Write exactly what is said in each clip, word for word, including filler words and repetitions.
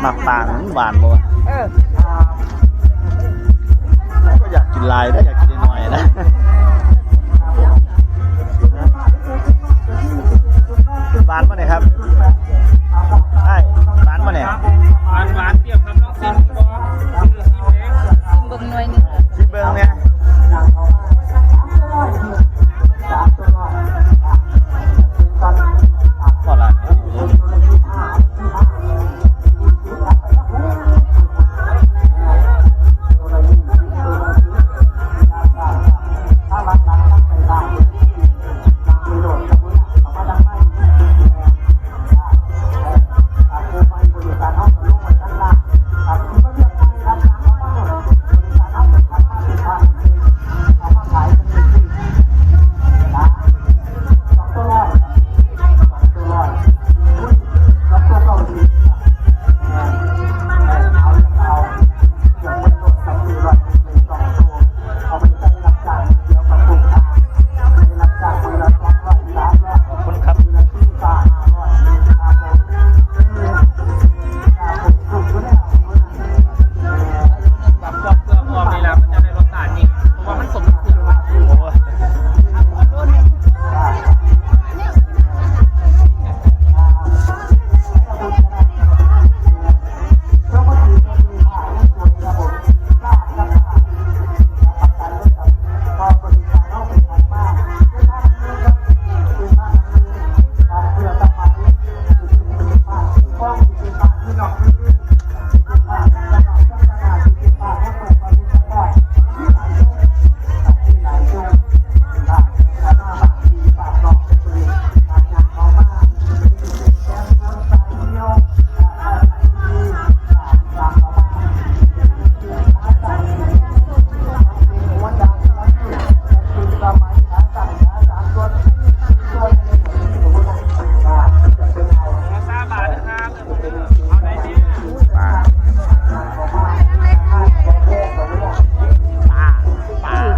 หมากปางมันหวานบ่วะ เออ ก็อยากกินหลายนะ อยากกินน้อยๆนะ หวานปะเนี่ยครับ ใช่ หวานปะเนี่ย หวานหวานเปรี้ยวครับ ลองชิมดู ชิมเบิ่งหน่อยหนึ่ง ชิมเบิ่งเนี่ย พอละ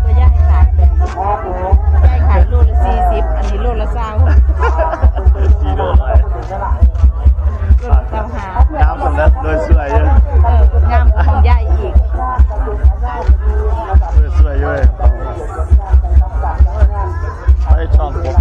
ก็ย่ายขายแบบย่ายขายโลละสี่สิบ อันนี้โลละซาว สี่โลเลย โลละซาวห้า น้ำมันแล้วโดยสวยเลย เออ งามกว่าของย่ายอีก โดยสวยเลย ไอ้ช่องผม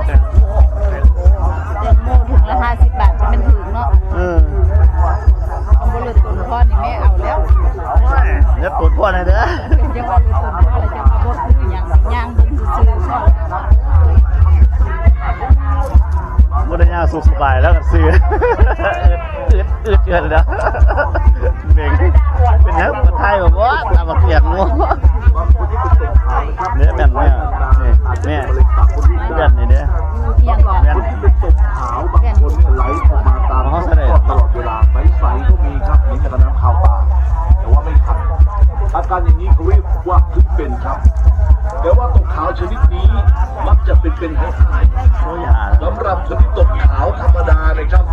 แตงโมถุงละห้าสิบบาท จะเป็นถูกเนาะ เออ เอาบ่เลิศต้นพอนี่แม่เอาแล้ว เลิศต้นพอนะเด้อ เป็นจังหวะเลิศต้นพอแล้วจังหวะบ่คือหยัง ย่างเบิ่งซื่อๆ บ่ได้ย่างสุขสบายแล้วก็ซื้อ อึด อึด อึดแล้ว เบ่ง เป็นหยังมาถ่ายแบบว่าตาบักเปียกงัว เนี่ยแม่นเนี่ย นี่ แม่น แม่นนี่เด้อ เอียงก่อน แม่น แม่น ของเขาเสด็จ ตลอดเวลา ใสๆก็มีครับ เหมือนกับน้ำคาวปลา แต่ว่าไม่คัน อาการอย่างนี้เขาเรียกว่าคึกเป็นครับ แต่ว่าตกขาวชนิดนี้มักจะเป็นเป็นหายหาย โอ้ยอย่า สำหรับชนิดตกขาวธรรมดานะครับ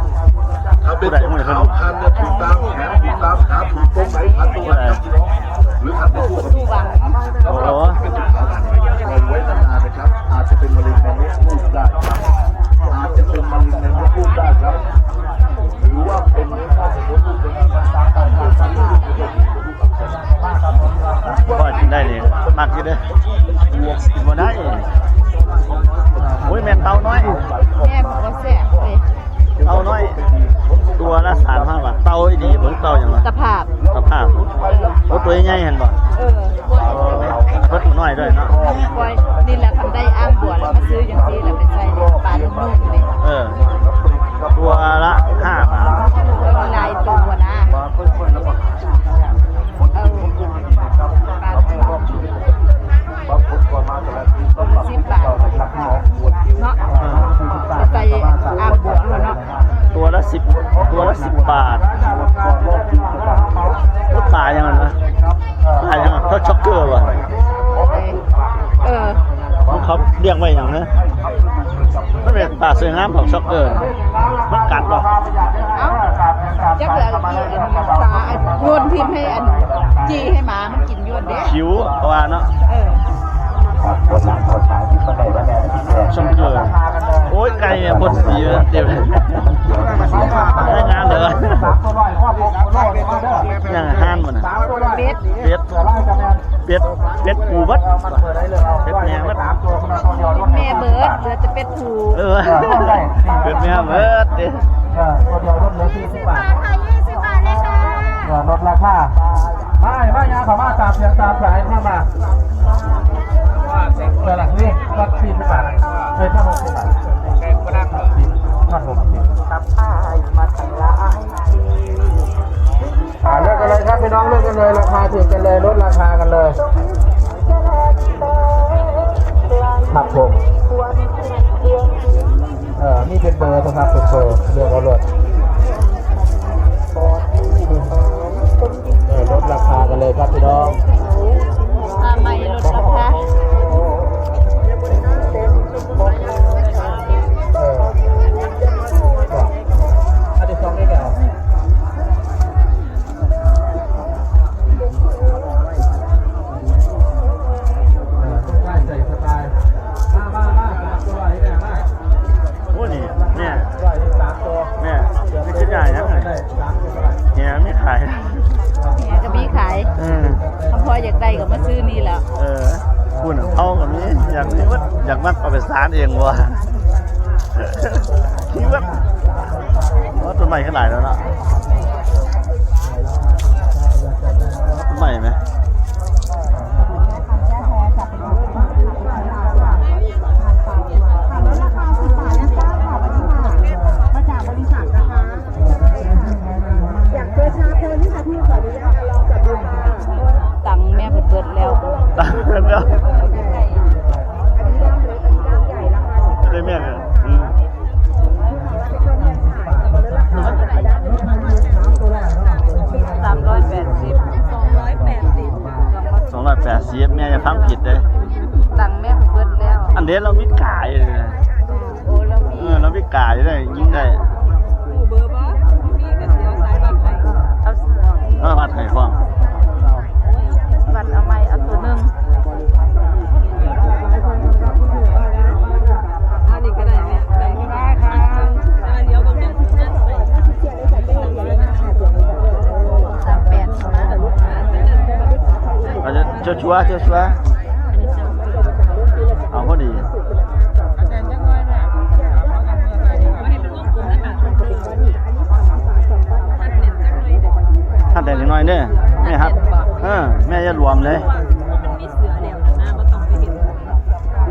ถ้าเป็นตกขาวคันเนี่ยถูกตามแขน ถูกตามขา ถูกตรงไหนคันตรงนั้นครับพี่น้อง หรือคันในช่วง โอ้โห ปล่อยไว้นานๆนะครับ อาจจะเป็นมะเร็งในมดลูกได้ครับ อาจจะเป็นมะเร็งในมดลูกได้ครับ หรือว่าเป็น ว่ากินได้นี่ มักอยู่เด้อ กินบ่ได้ โอ้ย แม่นเต่าน้อย แม่บอกว่าแซ่บเลย เต่าน้อย ตัวละสามพันบาท เต่าอีดีเบิ่งเต่าหยังวะ ตะภาพ ตะภาพ โอ้ ตัวใหญ่เห็นบ่ เออ เพิ่นตัวน้อยด้วยเนาะ ปล่อย นี่แหละคันได้อ่างบัวแล้วมาซื้อจังซี่แหละไปใส่ปลาลูกๆนี่ เออ ตัวละห้าบาท เออ หลายตัวนะ เออ ปลาลูกๆ สิบบาท เนาะ ไปใส่อ่างบัวแล้วเนาะ ตัวละสิบ ตัวละสิบบาท ปลายังไงนะ ปลายังไง เขาช็อกเกอร์วะ เออ ของเขาเลี้ยงไว้อย่างนะ มันเป็นปลาสวยงามของช็อกเกอร์ มันกัดบ่ เอ้า จักเหลืออีกอันสาอันโยนทิ้งให้อัน จี้ให้หมามันกินโยนเด้ หิวเพราะว่าเนาะ เออ ช็อกเกอร์ โอ้ย ไก่เนี่ยบนสีเดียวเลย ไม่งามเลย อย่างห้านมันนะ เบ็ด เบ็ด เป็ด เป็ดผูเบิด เป็ดแม่เบิด แม่เบิด เหลือแต่เป็ดผู เออ เป็ดแม่เบิดเด้ เออ ตัวเดียวลดเหลือสี่สิบบาท ค่ะ ยี่สิบบาทเลยค่ะ เออ ลดราคา ไม่ ไม่นะ สามารถตามเสียงตามสายเข้ามา เออ หลังนี้ลดสี่สิบบาท เลยถ้าหกสิบบาท ถ้าหกสิบ อ่า เลือกกันเลยครับพี่น้อง เลือกกันเลย ราคาถูกกันเลย ลดราคากันเลย ครับผม เออ นี่เป็นเบอร์นะครับ เป็นเบอร์ เลือกเอาเลย เออ ลดราคากันเลยครับพี่น้อง ผ้าไหมลดราคา เออ ก็ อันที่สองนี่แกเอา โอ้นี่เนี่ย แม่ นี่คือใหญ่นะ แหมไม่ขาย แหมก็มีขาย เออ ถ้าพออยากได้ก็มาซื้อนี่แหละ เออ คุณเอากับนี้ อยากนี่ว่าอยากมัดเอาไปสารเองวะ คิดว่า ว่าต้นไม้ขนาดแล้วเนาะ ต้นไม้ไหม ตังค์แม่เพิ่นเบิดแล้ว ตังค์เบิดแล้ว ได้แม่เนี่ย อืม สามร้อยแปดสิบ สองร้อยแปดสิบ แม่อย่าฟังผิดเด้ ตังค์แม่เพิ่นเบิดแล้ว อันเดียวเรามีขายเลยนะ โอ้ เรามี เออ เรามีกายได้ ยิงได้ หมู่เบอร์บ่มีกระเสียวสายบัตรไทย เอา เอาบัตรไทยพร้อม บัตรเอาใหม่ เอาตัวหนึ่ง อันนี้ก็ได้แม่ ได้ค่ะ เดี๋ยวเบิ่งเด้อ สามแปดมา เอาชัวร์ๆ ชัวร์ๆ เอาพอดี หัดแดดจักหน่อยเด้อ แม่หัด เออ แม่อย่าหลวมเลย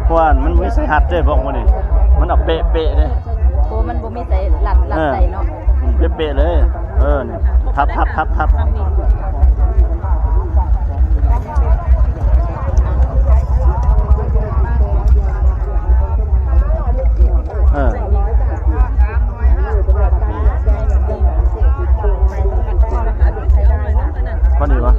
เพราะว่ามันไม่ใส่หัดเด้อพวกมันนี่ มันเอาเป๊ะๆเด้อ โอ้ มันบ่มีใส่หลัดหลัดใส่เนาะ อืม เป๊ะๆเลย เออ เนี่ย ทับทับทับทับ เออ พอดีวะ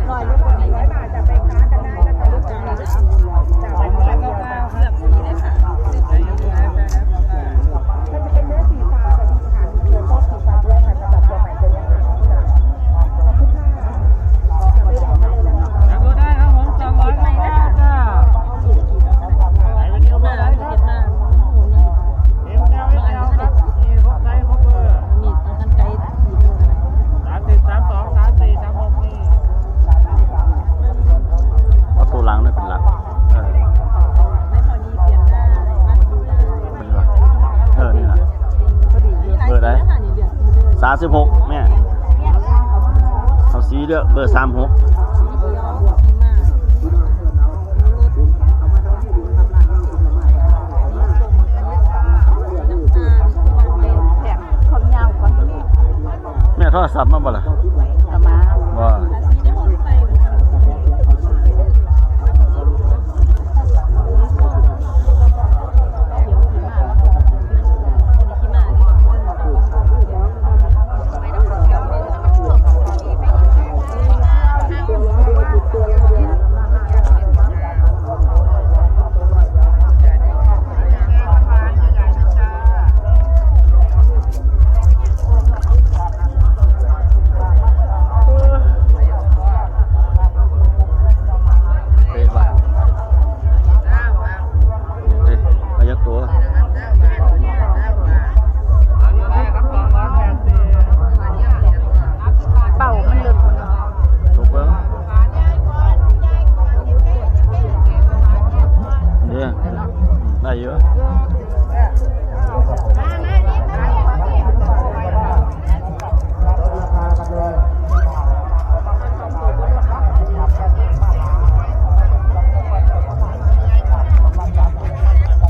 เอาตัวหลังนี่เป็นหลัก เออ เป็นหลัก เออ นี่แหละ เบอร์ใด สามสิบหก แม่ เอาสีเลือกเบอร์สามหก แม่โทรศัพท์มาบ่ล่ะ เอามา บ่ เ มามา